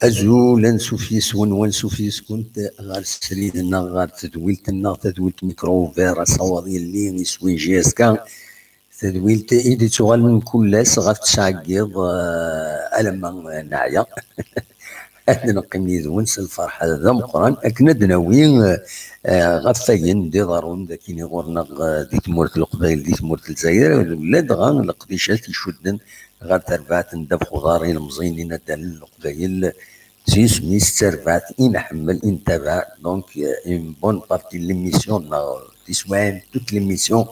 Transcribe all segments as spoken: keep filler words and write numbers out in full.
Azul, ansuf yes-wen, wansuf yes-kent ɣer srid-nneɣ, ɣer tedwilt-nneɣ, tadwilt Micro Ouvert, asawaḍ yelli iswi J S K, tadwilt i d-ittuɣalen kul ass ɣef tesɛa n yiḍ, eh, alamma neɛya. Ad neqqim yid-wen s lferḥ d ameqqran akken ad d-nawi, eh, ɣef wayen d-iḍerrun dagi ɣur-neɣ, eh, di tmurt n Leqbayel, di tmurt n Lezzayer, ladɣa leqdicat icudden ɣer terbaɛt n ddabex uḍar ilemẓiyen inaddalen n Leqbayel, d isem-is d terbaɛt i nḥemmel, i ntabaɛ. Donc, euh, une bonne partie de l'émission, neɣ tiswaɛin, toute l'émission,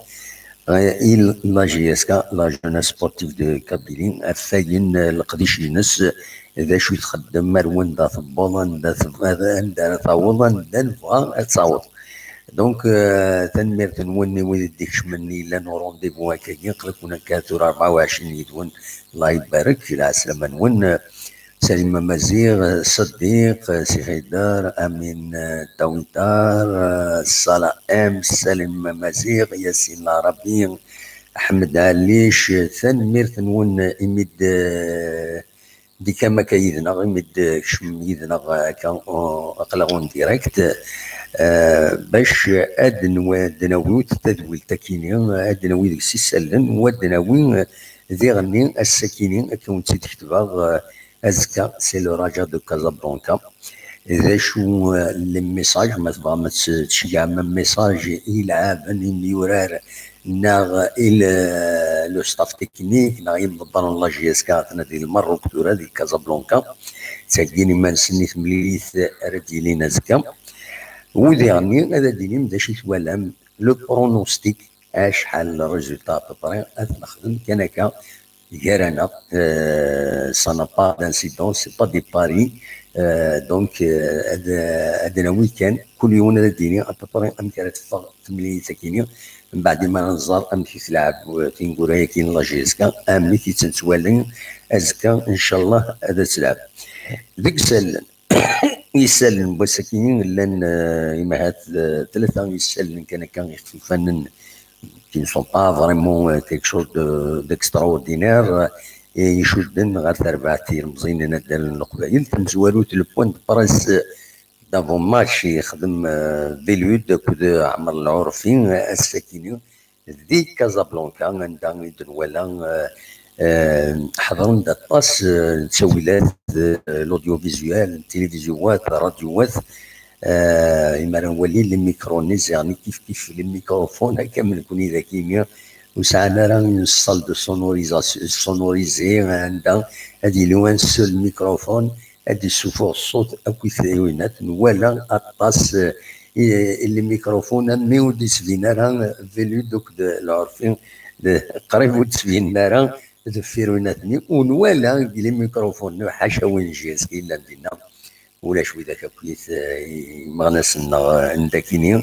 euh, i la J S K, la Jeunesse Sportive de Kabylie, ɣef wayen, euh, leqdic-ines, d acu i txeddem, ar wanda tewweḍ, anda tebɣa, anda ara taweḍ, anda nebɣa ad taweḍ. Donc, euh, tanemmirt-nwen i wid i d-ikecmen yellan au rendez-vous akkagi, aql-aken akka tura rebɛa u ɛecrin yid-wen, Allah ibarek, lɛeslama-nwen. Salim Amaziɣ, Ṣeddiq, Si Ḥidar, Amin, euh, Tawitar, euh, Salah M, Salim Amaziɣ, Yasin Larabi, Ḥmed Ɛlic, tanemmirt-nwen imi d, euh, d-ikam akka yid-neɣ, imi d-kecmem yid-neɣ akka, euh, aql-aɣ en direct, euh, bac ad nwa-, ad d-nawi tadwilt akini, ad d-nawi deg-s isallen, u ad d-nawi, euh, diɣenni ass-akini, akka wen-tt-id-ketbeɣ, euh, azekka, c'est le Raja de Casablanca. D acu, euh, le message, ma tebɣam ad t-, tceggɛem message i yelɛaben, i yimyurar, neɣ i le, le staff technique, neɣ imḍebbren n la J S K, atna di Lmerruk tura, di Casablanca, tteggin iman-nsen i temlilit ara d-yilin azekka. U diɣenni ad d-tinim d acu i twalam, le pronostic, acḥal le résultat à peu près, ad t-nexdem kan akka, gar-aneɣ, euh, ça n'a pas d'incidence, c'est pas des paris, euh, donc, euh, ad, ad nawi kan, kul yiwen ad d-yini à peu près amek ara teffeɣ temlilit-akini, mbeɛd mi ara nẓer amek i telɛeb, euh, tineggura-yaki n la J S K, amek i tt-nettwali azekka, ncallah, ad tt-telɛeb. Deg isallen, isallen n wass-akini llan, euh, imahat, euh, tlata isallen kan akka ixfifanen, qui ne sont pas vraiment, euh, quelque chose de, d'extraordinaire, euh, i icudden ɣer terbaɛt ilemẓiyen inaddalen n Leqbayel. Tamezwarut, le point de presse d'avant-match i yexdem, euh, Belud akked Ɛmer Lɛurfi, euh, ass-akini di Casablanca, anda i d-nwala, euh, euh, ḥeḍren-d aṭas, euh, n ttawilat, euh, l'audiovisuel, n tilivizyuwat, ṛadyuwat, euh, imi ara nwali les micros-nni ziɣen kif kif les microphones, akka am nekni dagi, ur sɛan ara une salle de sonorisation, sonorisée, anda ad yili un seul microphone, ad d-isuffeɣ ṣṣut akked tayuynat. Nwala aṭas, euh, i, i les microphones, am mi ur d-yettbin ara Velud akked Lɛurfi, d-, qrib ur d-ttbinen ara deffir winat-nni, ur nwala deg les microphones, ḥaca win n J S K yellan dinna, ulac widak akkit, eh, imeɣnasen-nneɣ, eh, n dakini.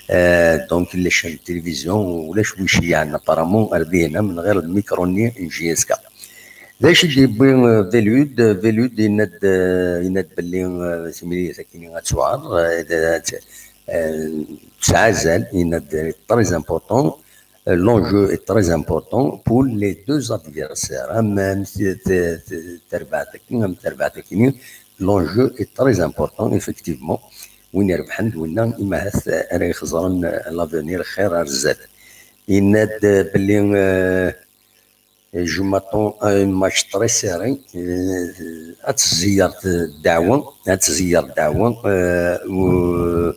Eh, donc, les chaînes de télévision, ulac wi ceyyɛen apparemment ar dihin, menɣir lmikru-nni n J S K. D acu i d-yewwi, eh, Velud? Velud yenna-d, eh, yenna-d belli, eh, timlilit akkin ad tuɛer, eh, d-, d-, eh, tesɛa azal, yenna-d très important, eh, l'enjeu est très important pour les deux adversaires. Am, am t-, t-, t-, terbaɛt-agi, am terbaɛt-agi, l'enjeu est très important, effectivement. Win irebḥen d winna, imahat, eh, ara ixeẓren, eh, l'avenir xir ar zdat. Yenna-d, eh, belli, eh, je m'attends à un match très serré. Eh, ad tezziyer ddeɛwa, ad tezziyer ddeɛwa, eh, u-,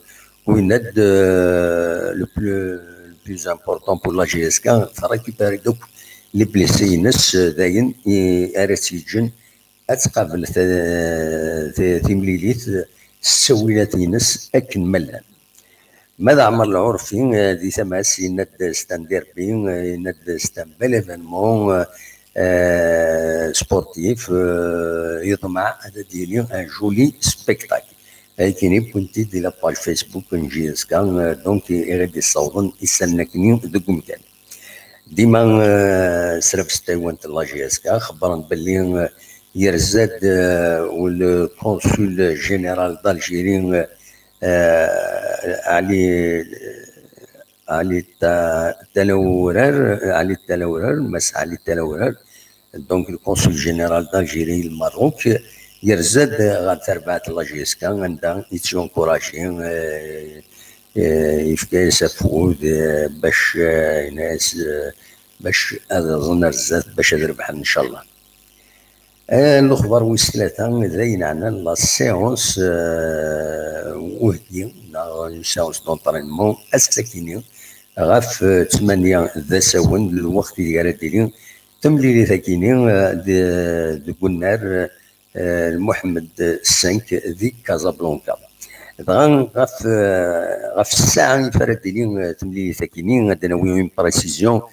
u yenna-d, eh, le plus, le plus important pour la J S K, trécupérer donc les blessés-ines, eh, dayen, i, ara tt-yeǧǧen ad tqabel ta-, ta-, timlilit s ttawilat-ines akken ma llan. Ma d Ɛmer Lɛurfi, eh, di tama-s, yenna-d c'est un derby, eh, yenna-d c'est un bel événement, eh, eh, sportif, eh, yeḍmeɛ ad d-yili un joli spectacle. Akken i wwin-t-id di la page Facebook n J S K, eh, donc i ɣ-d-yessawḍen isallen akkenni deg umkan. Dima, eh, s rrefs n taywant n la J S K, xebbren belli, eh, yerza-d, eh, le consul général d'Algérie, eh, Ali, Ali Ta-, Talawrar, Ali Talawrar, Mass Ali Talawrar, donc le consul général d'Algérie, le Maroc, yerza-d ɣer terbaɛt n la J S K, anda i tt-yunkuraji, eh, eh, yefka-yas afud, eh, bac, eh, yenna-yas, eh, bac ad rẓen ar zdat, bac ad rebḥen, ncallah. Eh, lexbar wis tlata, d ayen ɛnan la séance, eh, uheggi, neɣ une séance d'entraînement, ass-akini, ɣef, eh, ttmanya d asawen, lweqt ideg ara d-tili temlilit-akini, eh, d-, deg unnar, eh, Lmuḥemmed cinq di Casablanca. Dɣa ɣef, eh, ɣef ssaɛa i ara d-tili, eh, temlilit-akini, ad d-nawi une précision,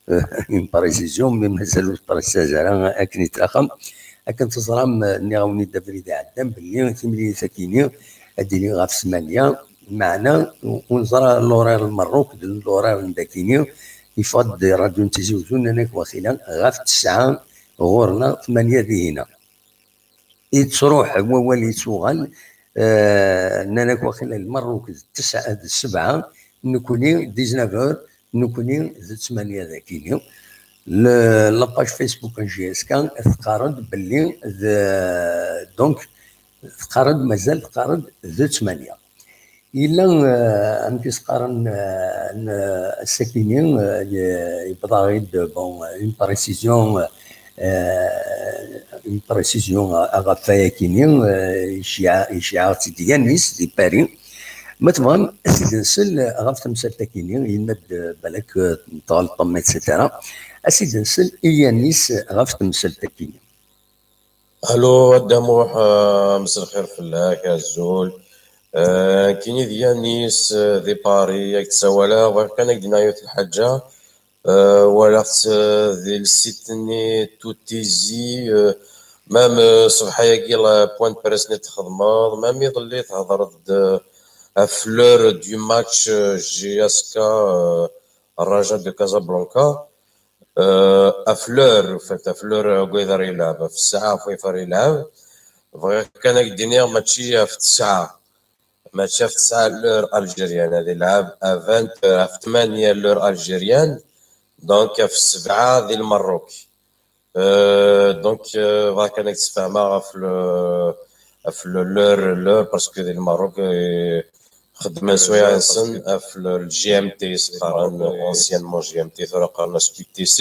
eh, une précision, mais mazal ur tettṛassaz ara akken i tlaqem. Akken teẓram, eh, nniɣ-awen-id abrid iɛeddan belli timlilit-akini ad d-tili ɣef ssmanya, meɛna ur neẓra l'horaire n Lmerruk d l'horaire n dakini. Yeffeɣ-d di ṛṛadyu n Tizi Uzzu, nnan-ak waqila ɣef ttesɛa ɣur-neɣ, tmanya dihina. Yettruḥ wawal, yettuɣal, eh, nnan-ak waqila Lmerruk d ttesɛa, d ssebɛa, nekkni dix-neuf heures, nekkni d ttmanya dakini. Le-, la page Facebook n J S K teqqar-d belli d, donc, teqqar-d, mazal teqqar-d d ttmanya. Yella, eh, amek i s-qqaren, eh, n-, ass-akini, eh, ye-, yewweḍ-aɣ-id, bon, une précision, eh, une précision ɣef wayakini, eh, yeceyɛ-, yeceyɛ-aɣ-tt-id Yanis di Paris. Ma tebɣam, ad s-id-nsel ɣef temsalt-akini, yenna-d, eh, balak, eh, tɣelṭem, et cetera. Ad s-id-nsel i Yanis ɣef temsalt-akini. Allo, a Dda Muḥ, eh, mselxir fell-ak, azul. Eh, nekkini d Yanis, eh, di Paris, ak-d-ssawaleɣ, bɣiɣ kan ad k-d-iniɣ yiwet n lḥaǧa. Eh, walaɣ-tt, eh, di le site-nni Tout Easy, eh, même, eh, ṣṣbeḥ-agi, la point de presse-nni txedmeḍ, même iḍelli thedreḍ-d, eh, ɣef l'heure du match, eh, J S K, eh, Raja de Casablanca. Eh, ɣef l'heure, en fait, ɣef l'heure, eh, ɣef wayt ara yelɛeb, ɣef ssaɛa ɣef wayt ara yelɛeb. Bɣiɣ kan ad k-d-iniɣ, mačči ɣef ttesɛa, mačči ɣef ttesɛa l'heure algérienne, ad yelɛeb à vingt heures, ɣef tmanya l'heure algérienne, donc ɣef ssebɛa di Lmerruk. Euh, donc, euh, bɣiɣ kan ad k-d-sfehmeɣ ɣef le, ɣef le, l'heure, l'heure, parce que di Lmerruk, euh, xeddmen s wayeɛ-nsen ɣef le, le G M T, s-qqaren anciennement G M T, tura qqaren-as Q T C.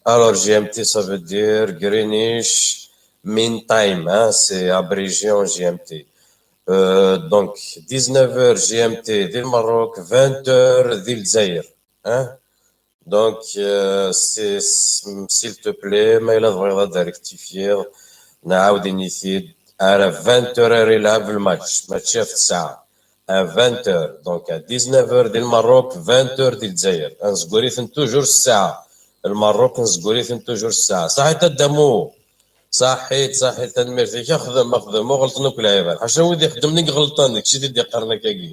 Alors, G M T, ça veut dire Greenwich Mean Time, hein, c'est abrégé en G M T. Euh, donc, dix-neuf heures G M T di Lmerruk, vingt heures di Lezzayer, hein. Donc, euh, c'est, s'il te plaît, ma yella tebɣiḍ ad rectifier, nɛawed ini-t-id, ar vingt heures ara yelɛeb lmatch, mačči ɣef ttesɛa. à vingt heures. Donc, à dix-neuf heures di Lmerruk, vingt heures di Lezzayer. Nzegger-iten toujours ssaɛa. Lmerruk, nzegger-iten toujours ssaɛa. Saḥit a Dda Mu! Saḥit, saḥit, tanemmirt-ik. Xdem, xdem, ur ɣelṭen akk lɛibad. Ḥaca wid ixeddmen i iɣelṭen, d kečč i t-id-iqqaren akkagi.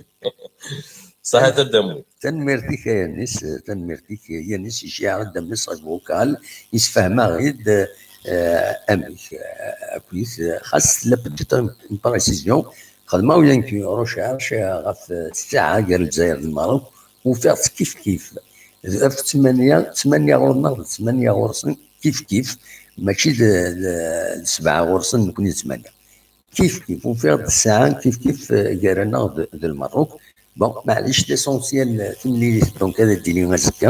Saḥit a Dda Mu! Tanemmirt-ik a Yanis, tanemmirt-ik a Yanis, iciɛer-d un message vocal, yessefhem-aɣ-id, eh, amek, eh, akkit, eh, xas la petite imprécision, xedmeɣ rien que recherche, eh, ɣef, eh, ssaɛa gar Lezzayer d Lmerruk, ufiɣ-tt kif kif. Ɣef ttmanya, ttmanya ɣur-neɣ d ttmanya ɣur-sen kif kif, mačči d, d, d sebɛa ɣur-sen, nekni d ttmanya. Kif kif, ufiɣ-d ssaɛa kif kif, eh, gar-aneɣ d, d Lmerruk. Bon, maɛlic, l'essentiel, eh, timlilit, donc, ad d-tili azekka,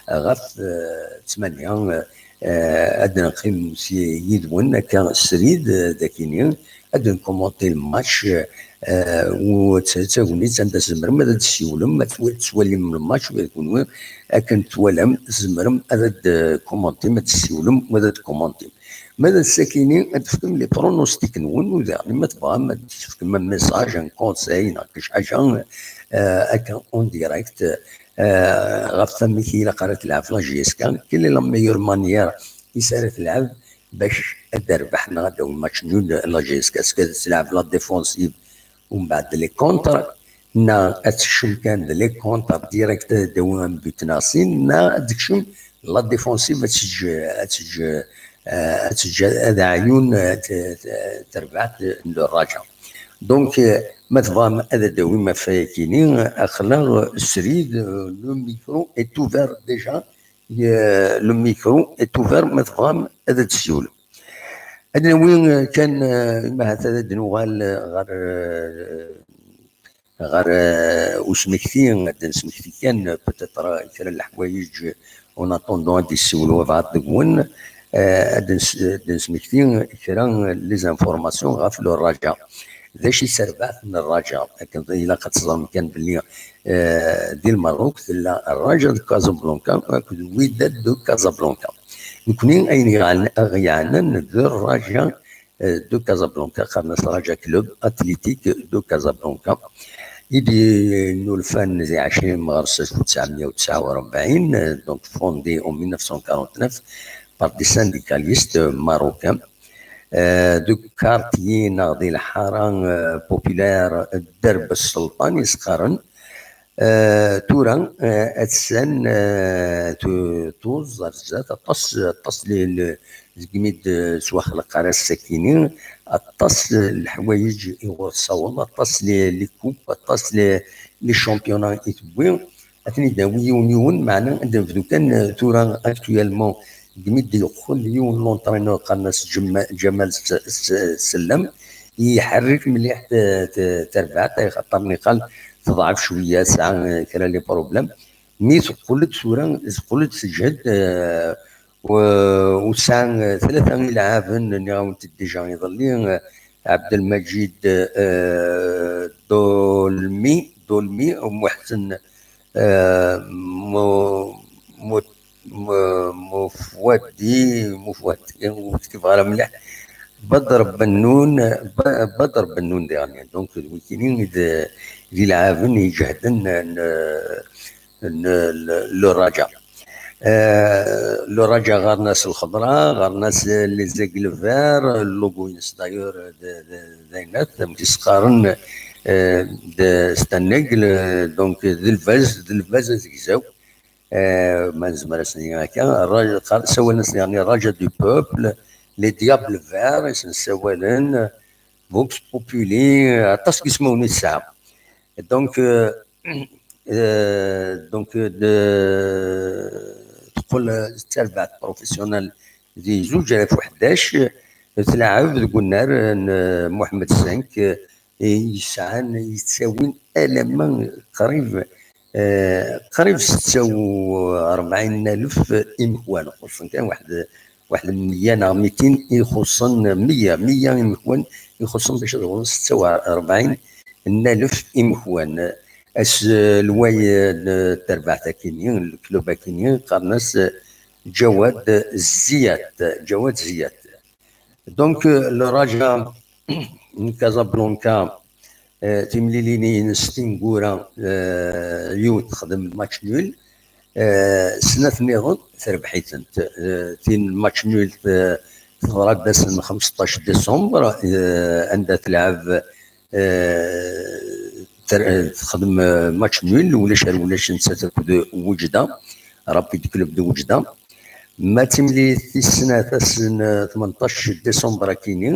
eh, ɣef, eh, ttmanya, eh, eh, ad d-neqqim s-, yid-wen, akka srid, eh, dakini, ad d-nkumanti lmatch, eh, u d ta-, d tagnit anda tzemrem ad d-tessiwlem, ad twa-, tettwalim lmatch ula d kunwi, akken twalam, tzemrem ad d-kumantim, ad d-tessiwlem, u ad d-kumantim. Ma d ass-akini, ad d-tefkem les pronostics-nwen, u daɣen, ma tebɣam ad d-tefkem un message, un conseil, neɣ kečč ḥaǧa, eh, akka en direct, eh, ɣef wamek ilaq ara telɛeb la J S K, quelle est la meilleure manière is ara telɛeb bac ad d-terbeḥ neɣ ad d-tawi match nul la J S K, est-ce que ad telɛeb la défensive, umbeɛd les contres, neɣ ad tekcem kan d les contres direct, ad d-tawi un but neɣ sin, neɣ ad tekcem la défensive, ad teǧǧ, ad teǧǧ, eh, ad teǧǧ ad ɛyun, eh, t-, t-, terbaɛt n Lraǧa. Donc, eh, ma tebɣam ad d-tawim ɣef wayakini, aql-aɣ srid, eh, le micro est ouvert déjà, eh, le micro est ouvert, ma tebɣam ad d-tessiwlem. Ad nawi, eh, kan, eh, imahat ad d-nuɣal, eh, ɣer, eh, ɣer, eh, usmekti, ad d-nesmekti kan, eh, peut-être, eh, kra n leḥwayeǧ, en attendant ad d-yessiwel wabɛaḍ deg-wen, eh, ad d-nes-, ad d-nesmekti kra n les informations ɣef Lraǧa. D acu i d tarbaɛt n Lraǧa? Akken ilaq ad teẓrem kan belli, eh, di Lmerruk tella Raja de Casablanca akked Wydad de Casablanca. Nekni ayen i ɣ-, aɣ-yeɛnan d Raja, eh, de Casablanca, qqaren-as Raja Club Athletic de Casablanca. I d-nnulfan di ɛecrin Meɣres alef u tesɛemya u tesɛa u rebɛin, eh, donc fondé en mille neuf cent quarante-neuf par des syndicalistes marocains. Eh, deg quartier neɣ di lḥara, eh, populaire, Derb Sselṭan i s-qqaren. Eh, tura, eh, attan, eh, tu-, tuẓ ar zdat, aṭas, aṭas li, li, degmi d-ttwaxleq ar ass-akini, aṭas n leḥwayeǧ i ɣur tessaweḍ, aṭas li, li coupe, aṭas li, li championnat i tewwi. Ad ten-id-nawi yiwen yiwen, meɛna ad nebdu kan, eh, tura actuellement, degmi d-yeqqel yiwen n l'entraîneur qqaren-as Ǧemma-, Ǧamal S-, S-, Sellem, iḥerrek mliḥ t-, t-, tarbaɛt, axaṭer niqal teḍɛef cwiya, tesɛa, eh, kra les problèmes. Mi teqqel-d tura, teqqel-d teǧhed, eh, u-, u tesɛa, eh, tlata ilɛaben, nniɣ-awent-d déjà iḍelli, eh, Ɛebdelmaǧid, eh, Dolmi, Dolmi, u Muḥsen, eh, Mu-, Mu-, Mu-, Mufwadi, Mufwadi, ur ktibeɣ ara mliḥ. Badr Bennun, Ba-, Badr Bennun diɣen. Donc, d wikini i d, d ilɛaben iǧehden n, n, n, le, le Raja. Euh, le Raja ɣaren-as lxeḍra, ɣaren-as les aigles verts, logo-ines d'ailleurs d, d, d ayennat, amek i s-qqaren, euh, d, c'est un aigle, donc d lbaz, d lbaz azegzaw. Eh, ma nezmer ad s-nini akka, Raja, qa-, ssawalen-as diɣen Raja du peuple, les diables verts, i sen-ssawalen, Vox Populi, aṭas n yismawen i tesɛa. Donc, euh, euh, donc, euh, de, teqqel d tarbaɛt professionnelle di zuǧ alaf u ḥdac, tleɛɛeb deg unnar n Mohamed cinq, eh, yesɛan, yettawin alamma qrib, eh, qrib setta u rebɛin alef imekwan, xuṣṣen kan waḥed, waḥed meyya neɣ mitin i xuṣṣen, meyya, meyya imekwan i xuṣṣen bac ad ɣurren setta u rebɛin alef imekwan. Aselway n terbaɛt akini, n leklub akini, qqaren-as Ǧawad Ziyat, Ǧawad Ziyat. Donc, euh, le Raja n Casablanca, eh, timlilin-ines tineggura, eh, yiwet texdem match nul, eh, snat nniḍen terbeḥ-itent. Eh, tin match nul te-, teḍra-d ass n xemseṭṭac décembre, eh, anda telɛeb, eh, ter-, eh, texdem, eh, match nul, ulac ar ulac, nettat akked Wejda, Rapid Club de Wejda. Ma d timlilit tis snat ass n, eh, tmenṭac décembre akini,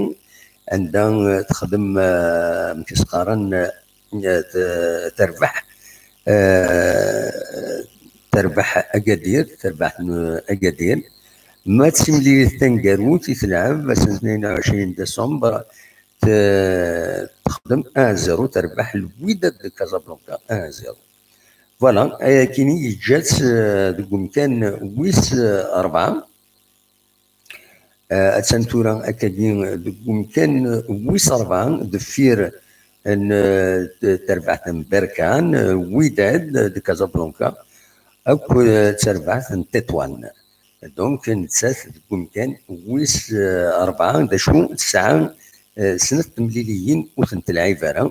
anda, eh, texdem, eh, amek i s-qqaren, eh, t-, terbeḥ, eh, terbeḥ Agadir, terbaɛt n Agadir. Ma d timlilit taneggarut i telɛeb ass n tnayen u ɛecrin décembre, t-, texdem un zéro, terbeḥ Wydad de Casablanca un zéro. Voilà, ayakini yeǧǧa-tt, eh, deg umkan wis, eh, rebɛa. Eh, attan tura akkagi deg umkan wis rebɛa, deffir n, eh, terbaɛt n Berkan, eh, Wydad de Casablanca, akked, eh, terbaɛt n Tétouan. Donc, nettat deg umkan wis, eh, rebɛa, d acu tesɛa, eh, snat temliliyin ur tent-telɛib ara.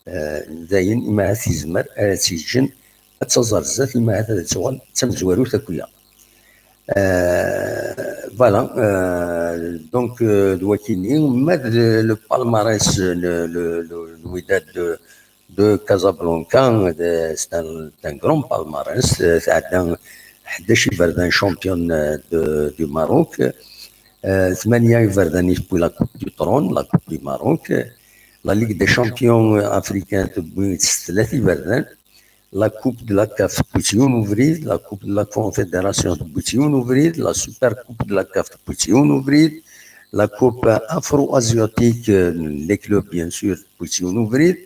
Eh, dayen, imahat yezmer ara tt-yeǧǧen ad taẓ ar zdat, imahat ad tuɣal d tamezwarut akk-ya. Eh, voilà, eh, donc, eh, d wakini, ma d le, le palmarès, le, le, le, le Wydad de, de Casablanca, de, c'est un, un grand palmarès, eh, tɛedda ḥdac iberdan champion, eh, de, du Maroc, eh, tmanya iberdan i tewwi la Coupe du Trône, la Coupe du Maroc, la Ligue des Champions africains tewwi s tlata iberdan, la Coupe de la CAF tewwi-tt yiwen ubrid, la Coupe de la Confédération tewwi-tt yiwen ubrid, la Super Coupe de la CAF tewwi-tt yiwen ubrid, la Coupe afro-asiatique, euh, les clubs bien sûr, tewwi-tt yiwen ubrid,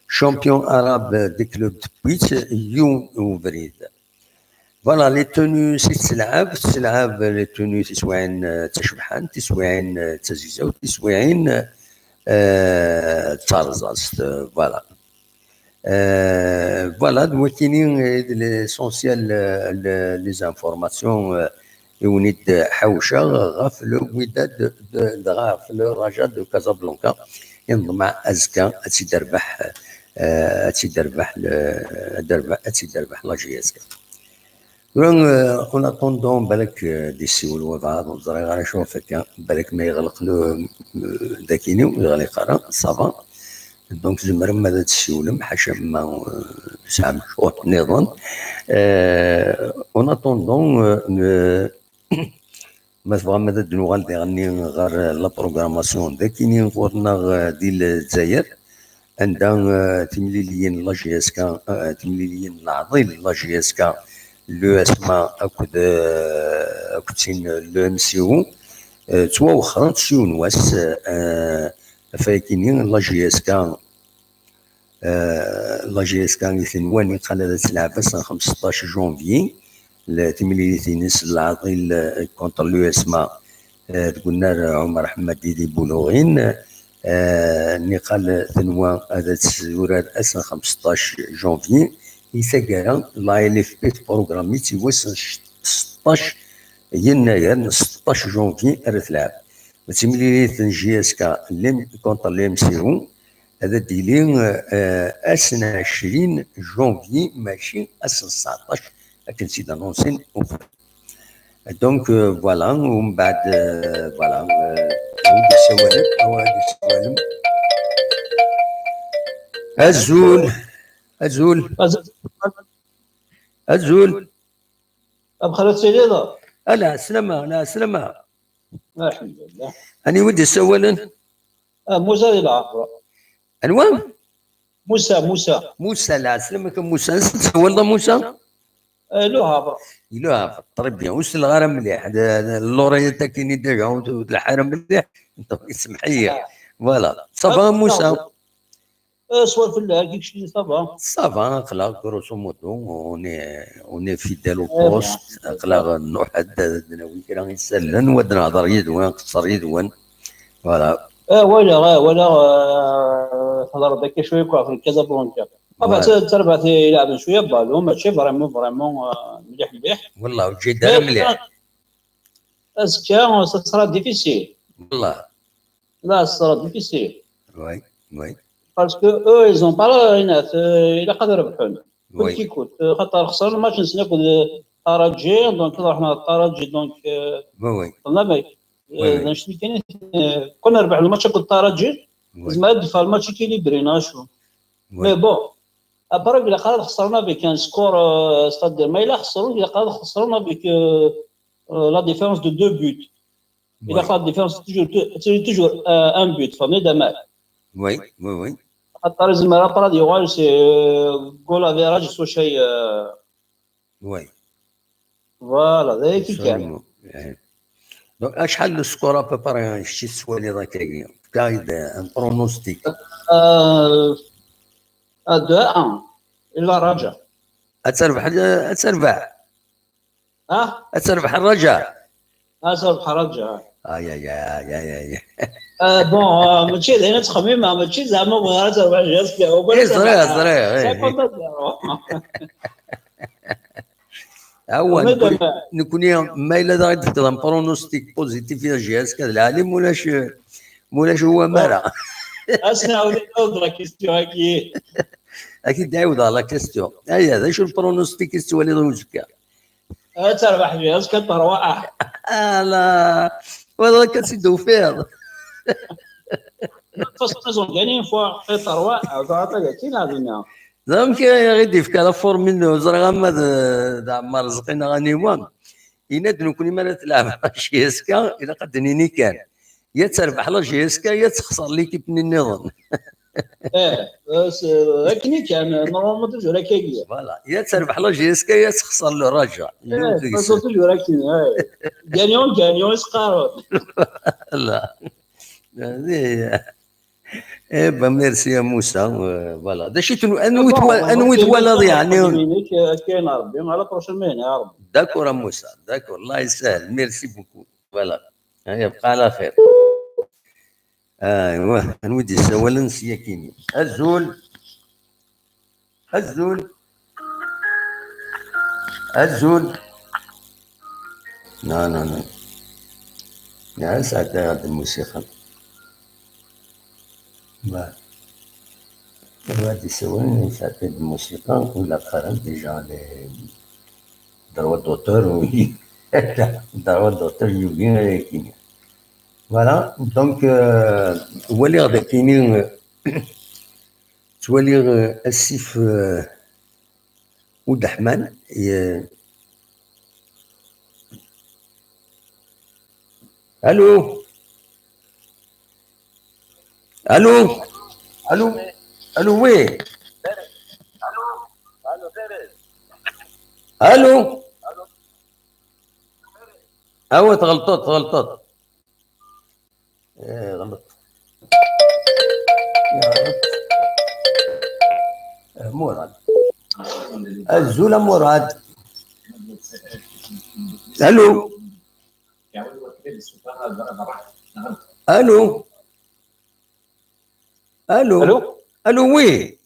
champion arabe des clubs tewwi-tt yiwen ubrid. Voilà, les tenues i tettelɛab, tettelɛab les tenues tiswiɛin, euh, d tacebḥant, tiswiɛin, euh, d tazegzawt, tiswiɛin, euh, d tarẓast, euh, voilà. Euh, voilà, d wakini, euh, l'essentiel, euh, le, les informations, euh, i wen-id-ḥawceɣ ɣef le Wydad de, de, de, ɣef le Raja de Casablanca, i neḍmeɛ azekka ad tt-id-terbeḥ, euh, ad tt-id-terbeḥ le, ad terbeḥ, ad tt-id-terbeḥ la J S K. Tura, euh, en attendant, balak, euh, ad d-yessiwel wabɛaḍ, ur ẓriɣ ara acu ɣef akka, balak ma yeɣleq le, euh, dakini, ur yeɣliq ara, ça va. Donc, tzemrem ad d-tessiwlem, ḥaca ma, euh, tesɛam ccɣel nniḍen. Euh, en attendant, euh, euh, ma tebɣam ad d-nuɣal diɣenni ɣer la programmation dakini ɣur-neɣ, euh, di Lezzayer, anda, euh, timliliyin n la J S K, euh, timliliyin n leɛḍil n la J S K, l'U S M A akked, euh, akked tin n le M C O, euh, ttwawexxrent s yiwen wass, euh, ɣef wayakini la J S K, euh, la J S K i tenwa niqal ad tleɛb ass n xemseṭṭac janvier, le, timlilit-ines n leɛḍil, euh, contre l'U S M A, euh, deg unnar Ɛumer Ḥemmadi di Buluɣin, euh, niqal tenwa ad turar ass n xemseṭṭac janvier, i taggara la L F P tprogrammi-tt i wass n seṭṭac yennayer, n seṭṭac janvier ara tleɛb. D timlilit n J S K lem-, contre le M C O, ad d-tili, euh, ass n ɛecrin janvier, mačči ass n tseɛṭac, akken tt-id-anunsin uqbel. Donc, euh, voilà, umbeɛd, euh, voilà, euh, a wi d-yessawalen, a wi d-yessawalen. Azul, azul, azul. Abxir ad tiliḍ? Ala, slama, ala, slama. Alḥemdulillah. Aniwa i d-yessawalen? Ah, Musa di Lɛafra. Anwa? Musa, Musa. Musa, la, slama-k a Musa. Ansa d-tsawaleḍ a Musa? Eh, Le Havre. Le Havre, très bien. Ur selleɣ ara mliḥ. D, d, l'oreillette-agi-nni déjà ur telḥa ara mliḥ. Donc, ismeḥ-iyi. Ah. Voilà. Ça va a Musa? Eh, swal fell-ak, kečč, ça va? Ça va, aql-aɣ, grosso modo, on est, on est fidèle au poste, aql-aɣ nruḥ ad, ad d-nawi kra isallen, wa ad nehḍer yid-wen, nqeṣṣer yid-wen. Voilà. Eh, walaɣ, eh, walaɣ, eh, thedreḍ akka cwiya ɣef Casablanca. Enfin, ouais. D tarbaɛt i ileɛben cwiya balon, mačči vraiment, vraiment, eh, mliḥ, mliḥ. Wallah, ur ǧǧi-d ara mliḥ. Azekka, ça sera difficile. Wallah. Là, ça sera difficile. Oui, oui. Parce que eux, ils ont pas la, euh, il a pas de rebḥen. Oui. Coûte que coûte. Euh, خاطر خسرنا الماتش نسنا كل طراجي، donc رحنا طراجي، donc, euh, oui, oui. Oui, oui. كنا نربح الماتش كل طراجي. Oui. زعما دفع الماتش équilibré ناشو. Oui. Mais bon, après il a خسرنا avec un score, euh, c'est-à-dire ما il a خسرنا، il a خسرنا avec, euh, euh, la différence de deux buts. Il a fait la différence, toujours, toujours, euh, un but, فهمتني دابا. Oui, oui, oui. خاطر زعما راه طرا ديال c'est, euh, goal average سو شيء, euh. Oui. Voilà, ذاك كان. Donc, شحال le score à peu près, شتي تسوالي ذاك؟ كاين un pronostic. Euh, à deux un. إلا رجع. أتربح، أتربح. ها؟ أتربح الرجاء. أتربح الرجاء. آي، آي، آي، آي، آي. آه، bon, آه، ماشي زعما تخميمة، ماشي زعما بغا تربح جهاز كي هو إيه، زرير، زرير، إيه. هو نكوني ما إلا داغي تفكر pronostic positif يا جهاز كذا العالم ولا شي، ولا شي هو مالا. أسمع، ولي نعاود la question هاكي. أكيد نعاود la question. أيا، هذا شو pronostic يستوى لي ضوجك؟ آه، تربح جهاز كتر واقع. آه، لا. والله كتسد وفيض. فاصون كاين اون فوا خيطر واقع، تعطي كاين هذينا. زعما كي غير يديفك على فور منه، زرا غا ما د-، د عمار رزقينا غاني وان. يناد نكوني ما تلعب شي اس كا، إلا قد نيني كان. يا تربح لا جي اس كا، يا تخسر ليكيب نيني ظن. ايه، بس، آه، هكني كان، نورمالمون توجور هكا هي. فوالا، يا تربح لا جي اس كا، يا تخسر لو رجاء. ايه، بس توجور هكا، ايه. غانيون، غانيون، يسقارون. لا. هذه هي. ايه با، ميرسي يا موسى. آه، فوالا. دا شي تنو-، انوي توا-، انوي توالد يعني. كاين ربي، على بروشين مين يا ربي. داكور يا موسى، داكور، الله يسهل. ميرسي بوكو. فوالا. هيا بقى على خير. ايوا، نودي السوالن سياكيني. أزول. أزول. أزول. لا، لا، لا. يا ساعة هاد الموسيقى. با. هادي سوين ساعة هاد الموسيقى ولا قرا ديجا لي دروا دوتور و دروا دوتور يوغي كينيا. فوالا، دونك، آه، ولي غدا كيني، آه، توالي، آه، السيف، آه، ود الرحمن، ي-، الو. الو. الو. الو، وي. الو. اوا تغلطت، تغلطت. ايه، غلط. يا رب. آه، مراد. أزول مراد. الو. الو. الو. الو. الو، وي.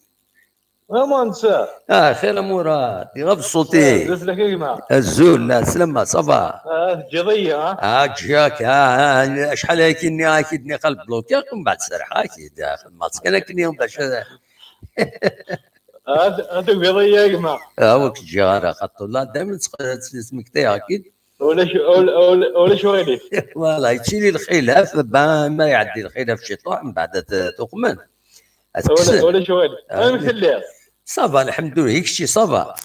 اما انت. اه، خير مراد، غير بصوتي. آه، لك يا جماعه. أزول، لا، سلامة، صافا. اه، تجي ضيا، ها؟ اه، جاك، اه، اه، شحال هاكي ني، هاكي ني قلب بلوكي، من بعد سرح، هاكي، دا، خدمت كان هاكي ني، باش. هذا، هذا قضية يا جماعة. اه، وك جارة خاطر لا، دائما تسمك تي هاكي. ولا شو، ولا، ولا، ولا شو غادي؟ والله، يتشيلي الخلاف، با-، ما يعدي الخلاف شي طوح، من بعد ت-، تقمن. ولا، ولا شو غادي؟ آه. انا مثل ليها. صافا، الحمد لله، هيك شي صافا.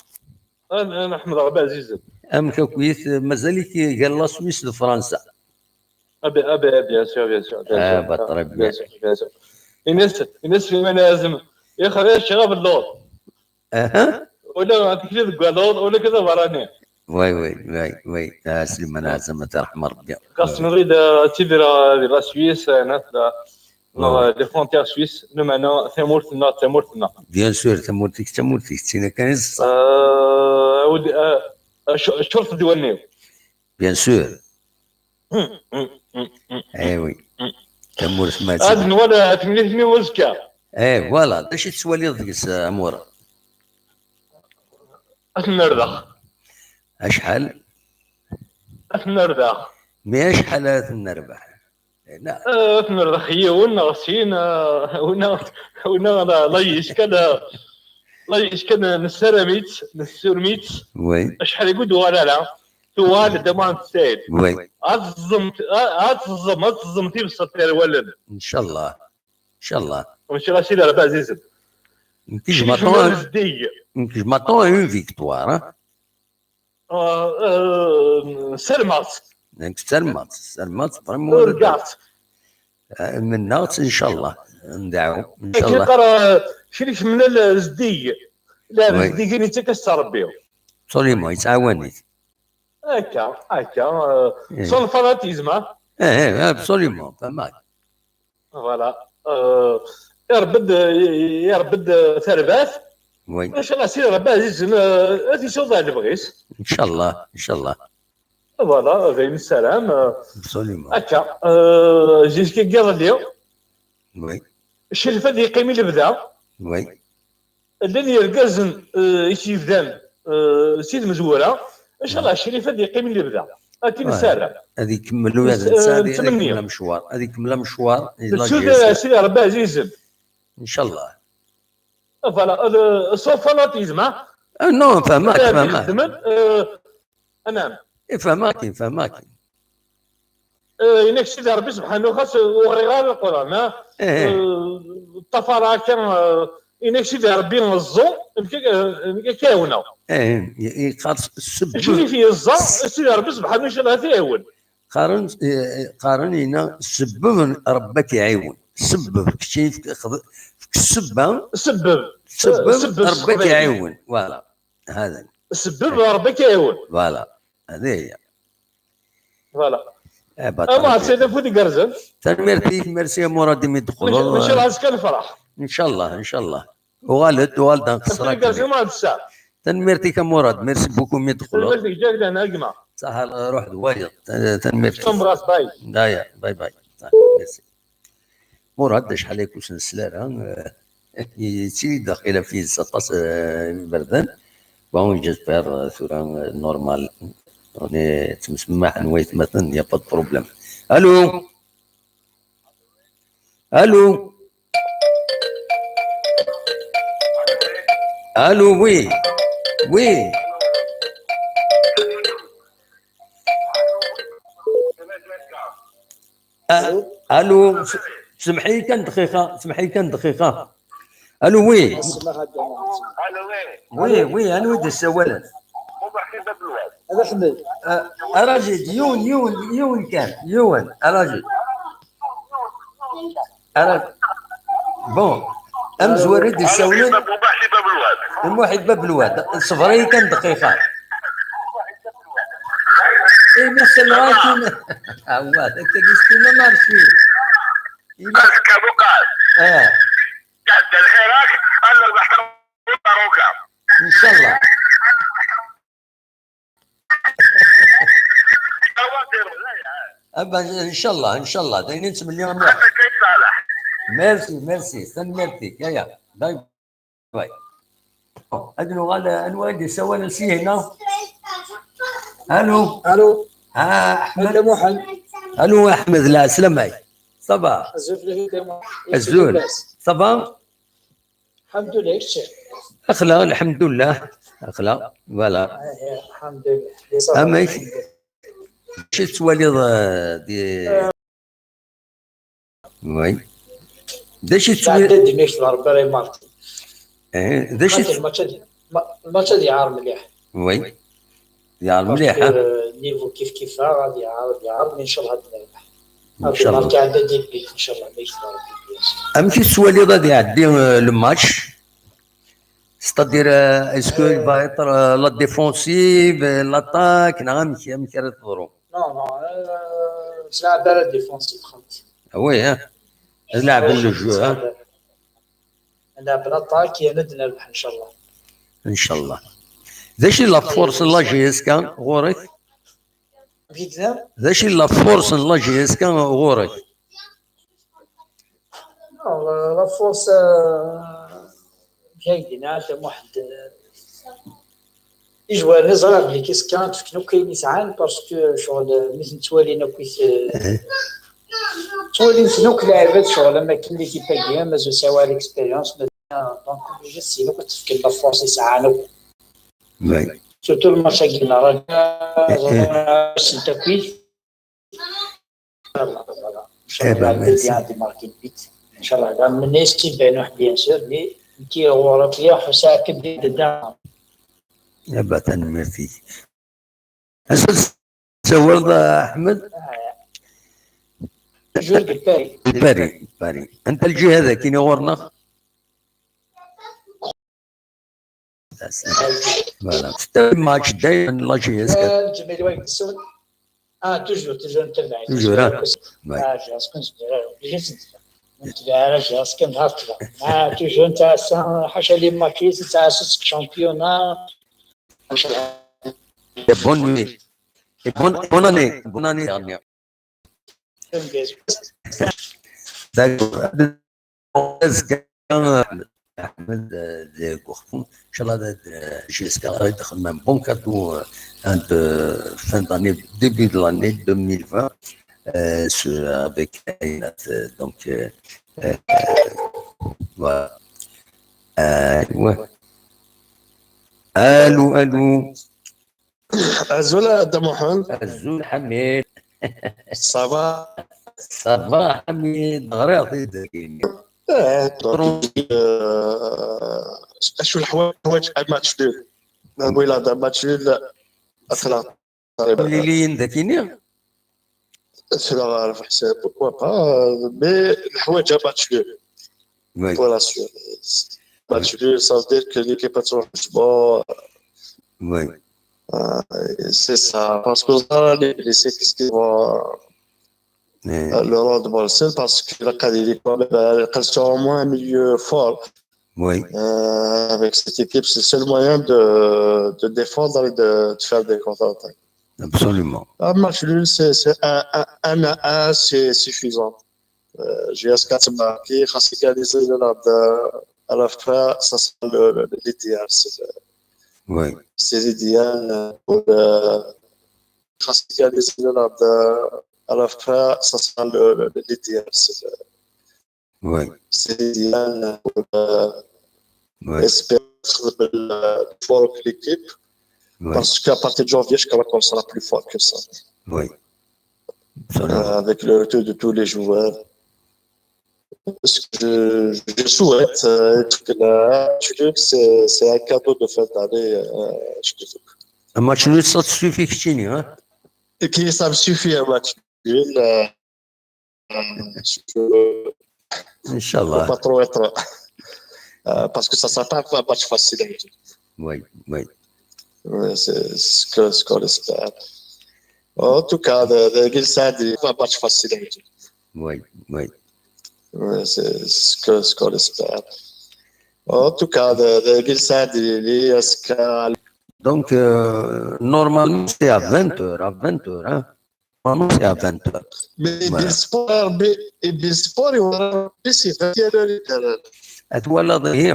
انا، انا احمد ربي عزيزة. ام كوكويت، مازالك قال لا سويس لفرنسا. ابي، ابي، ابي، بيان سور، بيان سور، بيان سور. اه، بطريق، بيان سور، بيان سور. الناس، الناس في منازم. يا خريج شغف اللوط. اها. ولا عندك لي دكا اللوط، ولا كذا براني. وي، وي، وي، وي. آه، سليمان عزمة، رحمة ربي. خاص نريد، آه، تيدير، آه، لا سويس، آه، هنا في، آه، لي فرونتيير سويس، لمعنى ثمورتنا، ثمورتنا. بيان سور، ثمورتك، ثمورتك، تينا كان الصح. آه، ودي، آه، آه، ش-، شرط ديوانيو. بيان سور. اي وي. تمورث ما هاد نوالا تمنيتني وزكا. اي، فوالا، باش تسوالي ديك امور. اتنردخ. اشحال؟ اتنردخ. مي اشحال اتنربح؟ Ad t-nerdex yiwen neɣ sin, winna, winna la yeckan, la yeckan, nessaram-itt, nessurem-itt. Oui. Acḥal i ur d-tuɣal ara, tuɣal-d am tessayed. Oui. Ad teẓẓem, ad teẓẓem, ad teẓẓem tibṣelt yerwalen. Incallah. Incallah. Mačči ɣas i Rebbi ɛzizen. Nekk je m'attends à une victoire, hein. Ssarmeɣ-tt. Nekk ssarmeɣ-tt, ssarmeɣ-tt, vraiment. Urgaɣ-tt. Mennaɣ-tt, incallah. Ndeɛɛu, incallah. Akken yeqqar, kra ikemlen zeddig. Lɛebd zeddigen yettak-as-tt Rebbi. Absolument, yettɛawan-it. Akka, akka. Sur le fanatisme, hein. Eh, eh, absolument, pas mal. Voilà. Irebbi-d, irebbi-d tarbaɛt. Oui. Incallah, Sidi Rebbi ɛzizen, ad t-isuḍ ɣer lebɣi-s. Incallah, incallah. Voilà, d ayen nessaram. Absolument. Akka, jusqu'à iḍelli. Oui. Ccrif ad yeqqim i lebda. Oui. Llan yergazen i s-yebdan si tmezwura. Incallah, Crif ad yeqqim i lebda. Akken nessaram. Ad ikemmel ula d netta, ad ikemmel amecwar. Ad ikemmel amecwar. Nessuter Sidi Rebbi ɛzizen. Incallah. Voilà, sur le fanatisme, hein. Non, fehmeɣ-k, fehmeɣ-k. Anam. Fehmeɣ-k, fehmeɣ-k. Yenna-k Sidi Rebbi subḥanahu, xas ur ɣriɣ ara Lquran, ha? Ṭṭafar akka, yenna-k Sidi Rebbi ẓẓu, nekk ad k-ɛiwneɣ. Yeqqar sebbeb. Acu i yeẓẓa Sidi Rebbi subḥanahu, incallah ad t-iɛiwen. Qqaren, qqaren, yenna sebbeb, Rebbi ad k-iɛiwen. Sebbeb, kečč fek ssebba. Sebbeb. Sebbeb, Rebbi ad k-iɛiwen. Voilà. هذا. Sebbeb, Rebbi ad k-iɛiwen. Voilà. هذه هي. Voilà. Ama ass-a d afud igerrzen. Tanemmirt-ik, merci a Murad imi d-teqqleḍ. Mačči azekka nefreḥ. Incallah, incallah. Uɣal-d, uɣal-d ad nqeṣṣer akken. Afud igerrzen ma d ssaɛa. Tanemmirt-ik a Murad, merci beaucoup imi d-teqqleḍ. Tanemmirt-ik, ǧak lehna a gma. Saḥa, ruḥ d wayeḍ. Tanemmirt-ik. Tumɣas, bye. Daya, bye bye. Merci. Murad, acḥal ay kusens slara, yettili daxil ɣef yis aṭas iberdan. Bon, j'espère tura normal. Ttmesmaḥen waytmaten, y a pas de problème. Allô? Allô? Allô, oui. Oui. Allô. Allô. Semḥ-iyi kan dqiqa, semḥ-iyi kan dqiqa. Allô, oui. Oui, oui, anwa i d-yessawalen? Ad Aḥmed. Arajid, yiwen, yiwen, yiwen kan, yiwen, arajid. Ara, bon, amezwaru i d-issawlen. Muḥ i Bab Lwad. Ṣber-iyi kan dqiqa. Imi selleɣ-ak-in. Awah, akka d-istin amarci. Azekka Buqas. Ah. Tɛedda lxir-ak, ad nerbeḥ taruka. Incallah. Aba, incallah, incallah, d ayen i nettmenni a Muḥ. Merci, merci, tanemmirt-ik, aya, bye bye. Ad nuɣal, anwa i d-yessawalen si hina? Allô? Allô? Ah, Aḥmed. Muḥend. Allô, Aḥmed, lɛeslama-k. Ça va? Azul fell-ak a Muḥend. Azul. Ça va? Lḥemdullah, kečč? Axla, lḥemdullah. Axla, voilà. Ah, ya, lḥemdullah. Amek? Acu tettwaliḍ, euh, di... Oui. D acu tettwaliḍ? Tɛedda ddunit, Rebbi ara imarti. Eh, d acu... Xaṭi, lmač ad, ma-, lmač ad iɛar mliḥ. Oui. Yeɛreq mliḥ, ha? Parce que, euh, niveau kif kif, ad yeɛreq, ad yeɛreq, mais inchallah ad nerbeḥ. Inchallah. Ad imarka ɛedda début, inchallah, ma yekfa Rebbi. Amek i tettwaliḍ ad iɛeddi, euh, le match? C'est-à-dire, euh, est-ce que il va être, euh, la défensive, euh, l'attaque, neɣ amek, amek ara teḍru? Non, non, euh, ur nettlaɛab ara défensive, xaṭi. Ah oui, hein? Ad leɛben le jeu, hein? Ad leɛben l'attaque, yerna ad nerbeḥ, inchallah. Inchallah. D acu i la force n la J S K ɣur-k? Amek i d-tenniḍ? D acu i la force n la J S K ɣur-k? Non, la, la force, euh, amek ay d-yenna Muḥend, euh, izwaren ẓriɣ belli kiska ad fken akk ayen i sɛan, parce que ccɣel, euh, mi ten-ttwalin akk, euh, Ttwalin-ten akk lɛibad ccɣel am akken l'équipe-agi, mazal sɛiwa l'expérience, donc obligé sin akk ad tefken la force i sɛan akk. Surtout le match-agi n Raja, ẓran sin takit. Inchallah, Rabbi ad imarki le but. Inchallah, la menace, bien sûr, mais qui aura bien حساب كبير dedans. Tanemmirt-ik. Acu tsawaleḍ, a Ḥmed? Toujours de Paris. De Paris, Paris. Anta lǧiha dagi ɣur-neɣ? Voilà. Tettawi match dayma la J S K. Ah, toujours, toujours, toujours. Toujours, ah. Ouais. Ah, J S K, toujours. Netbeɛ ara J S K, netbeɛ. Ah, toujours, netta ass-a, ḥaca les matchs, netta ass-a seg championnat. Bonne nuit. Et bonne, bonne année. Bonne année dernière. D'accord. Azekka, Ḥmed, euh, deg uxxam. Inchallah, d, d, J S K ad ixdem un bon cadeau, euh, un de fin d'année, début de l'année deux mille vingt, euh, sur, avec Aynat, euh, donc, euh, euh, voilà. Euh, ouais. Allô, allô. Azul a Dda Muḥend. Azul Ḥamid. Ça va? Ça va Ḥamid, ɣriɣ tiddakin. Eh, donc, euh, acu leḥwayeǧ, un match nul. Wala, un match nul, aql-aɣ. Mliliyen dakini? Tura ɣer leḥsab, pourquoi pas, mais leḥwayeǧ un match nul. Oui. Pour la suite. Match nul, ça veut dire que l'équipe a trop. Bon. Oui. Euh, c'est ça. Parce que là, les blessés, qu'est-ce qu'ils vont, euh, le rendement, c'est parce que la qualité, quand même, euh, quand tu as au moins un milieu fort, oui. Euh, avec cette équipe, c'est le seul moyen de, de défendre et de, de faire des contre-attaques. Absolument. Un match nul, c'est, c'est un, un, un à un, c'est suffisant. Euh, J S K a marqué, خاص égaliser le, à la fin, ça sera le, le, l'idéal. C'est le, oui. C'est l'idéal pour le, خاص égaliser le, à la fin, ça sera le, le, l'idéal. C'est le, oui. C'est l'idéal pour, euh, oui. Espérer le, pour l'équipe. Oui. Parce qu'à partir de janvier, je crois qu'on sera plus fort que ça. Oui. Absolument. Euh, avec le retour de tous les joueurs. Ce que je, je souhaite, euh, être que la, c'est, c'est un cadeau de fin d'année, euh, je te dis. Un match nul, ça te suffit, Kchini, hein? Et qui, ça me suffit, un match nul, euh, euh, je peux, Inch'Allah. Faut pas trop être, euh, parce que ça sera pas un match facile à jouer. Oui, oui. Oui, c'est ce que, ce qu'on espère. En tout cas, de, de, Gilles Sadi, pas match facile à jouer. Oui, oui. Oui, c'est ce que, ce qu'on espère. En tout cas, de, de, Gilles Sadi, est-ce que... Donc, euh, normalement, c'est à vingt heures, à vingt heures, hein. Normalement, c'est à vingt heures. Mais voilà. Bilsport, mais, et Bilsport, il y aura, c'est vingt et une heures. Ad twalaḍ ihi.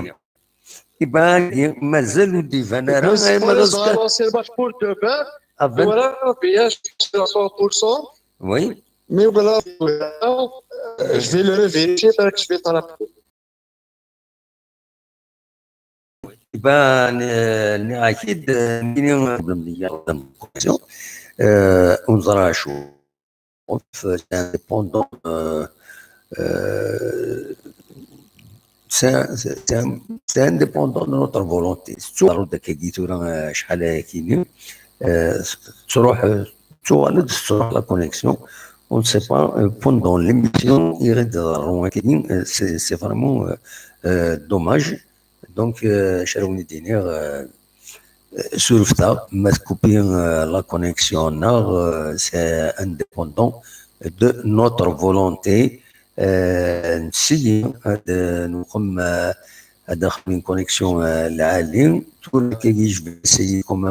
Iban, mazal ur d-iban ara. Bilsport, ils ont annoncé le match pour demain. Il y aura un pillage à cent pour cent. Oui. Mais voilà, euh, je vais le revérifier, parce que je vais t'en appeler. Iban, euh, nniɣ-ak-id, euh, nini, euh, euh, ur neẓra acu. C'est indépendant, euh, euh, c'est, c'est, c'est un, c'est indépendant de notre volonté. Surtout, euh, acḥal ayakini, euh, tettruḥ, euh, tettuɣal-d, tettruḥ la connexion. On ne sait pas, euh, pendant l'émission, i ɣ-d-iḍerru akini, euh, c'est, c'est vraiment, euh, euh, dommage. Donc, euh, acu ara wen-d-iniɣ, euh, surfet-aɣ, ma tkupi, euh, la connexion-nneɣ, euh, c'est indépendant de notre volonté. Euh, nessayer ad, euh, nexdem, euh, ad nexdem une connexion, euh, lɛali. Tura, je vais essayer quand même.